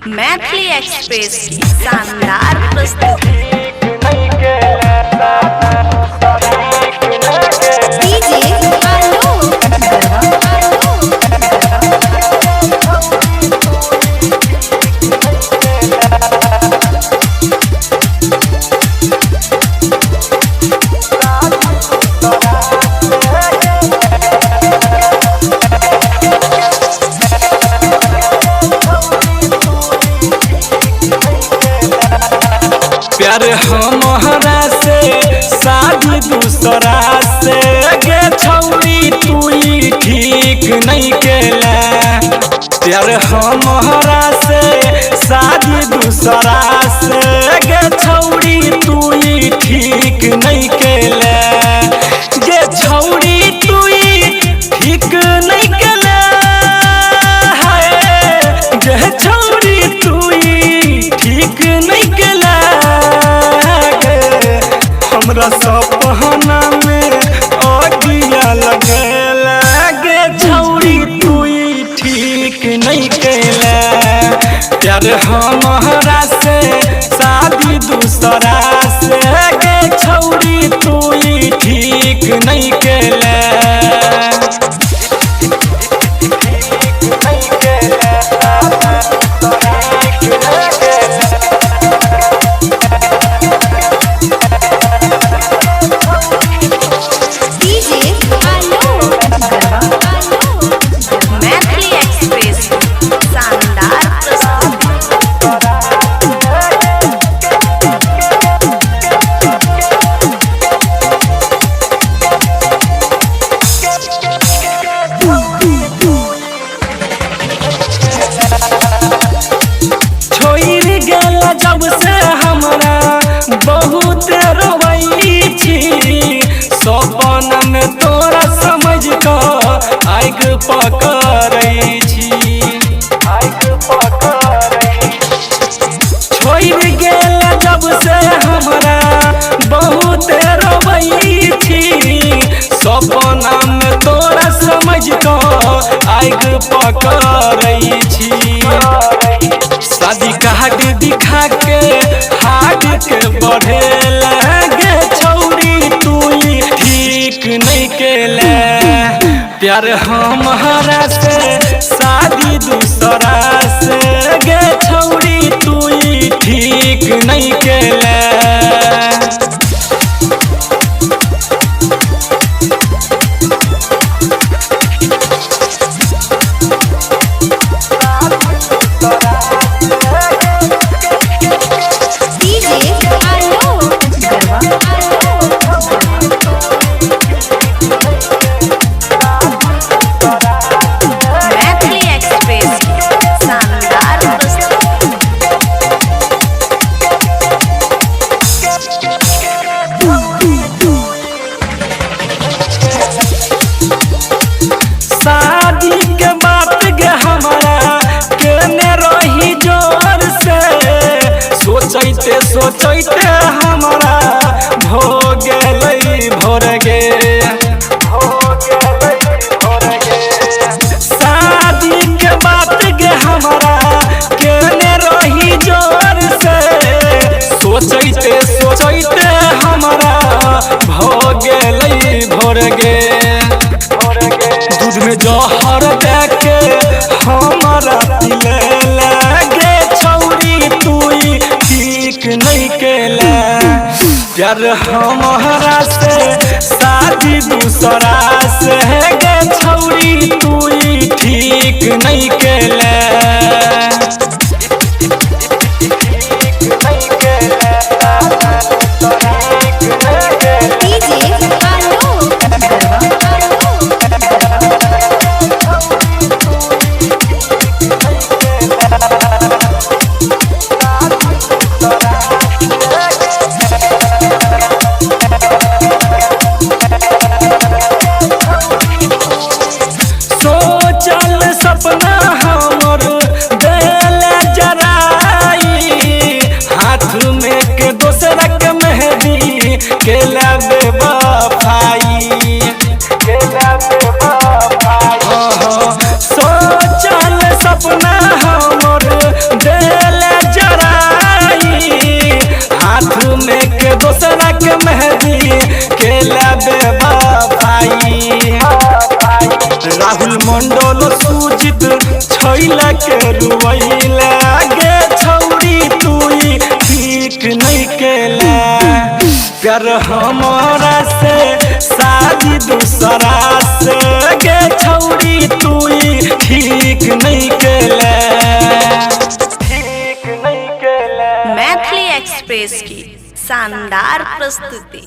Maithili express शानदार प्रस्तुति। DJ आलोक आलोक। प्यार हमारा से शादी दूसरा से गे छौरी तू ठीक नहीं केला। प्यार हमारा से शादी दूसरा से गे छौरी तू ठीक नहीं केला। गे छौरी तू ठीक नहीं केला। हाय गे छौरी तू ठीक नहीं केला। हमरा सपना में अगिया लगेला गे छौरी तू ठीक नहीं केला। प्यार हमारा से शादी दूसरा से गे छौरी तू ठीक नहीं केला। डीजे आलोक आलोक। मैथिली एक्सप्रेस शानदार प्रस्तुति। छोड़ गेल जब से हमरा बहुत रोवई छी। सपना में तोरा समझ क आग पकड़ै छी। छोड़ गेल जब से हमरा बहुत रोवई छी। सपना में तोरा समझ क आग पकड़ै छी। शादी कार्ड दिखा के हार्ड के बढ़े लगे छौरी तू ठीक नहीं केले। प्यार हमारा से शादी दूसरा से गे छौरी तू ठीक नहीं केले। डीजे आलोक आलोक। मैथिली एक्सप्रेस शानदार प्रस्तुति। शादी के बात गे हमारा केने रही जोर से। सोचैते सोचैते हमारा भो गेलै भोर गे। शादी के बात गे हमारा केने रही जोर से। सोचैते सोचैते हमारा भो गेलै भोर गे। दूध में जहर दे के हमारा पिले लगे छौरी तू ठीक नहीं केले। प्यार हमारा से शादी दूसरा से गे छौरी तू ठीक नहीं केले। डीजे आलोक आलोक। सोचल सपना हमर मंडल सुजित छैला के रुवैला गे छौरी तुई ठीक नहीं केला। प्यार हमारा से शादी दूसरा से गे छौरी तुई ठीक नहीं केला, ठीक नहीं केला। मैथिली एक्सप्रेस की शानदार प्रस्तुति।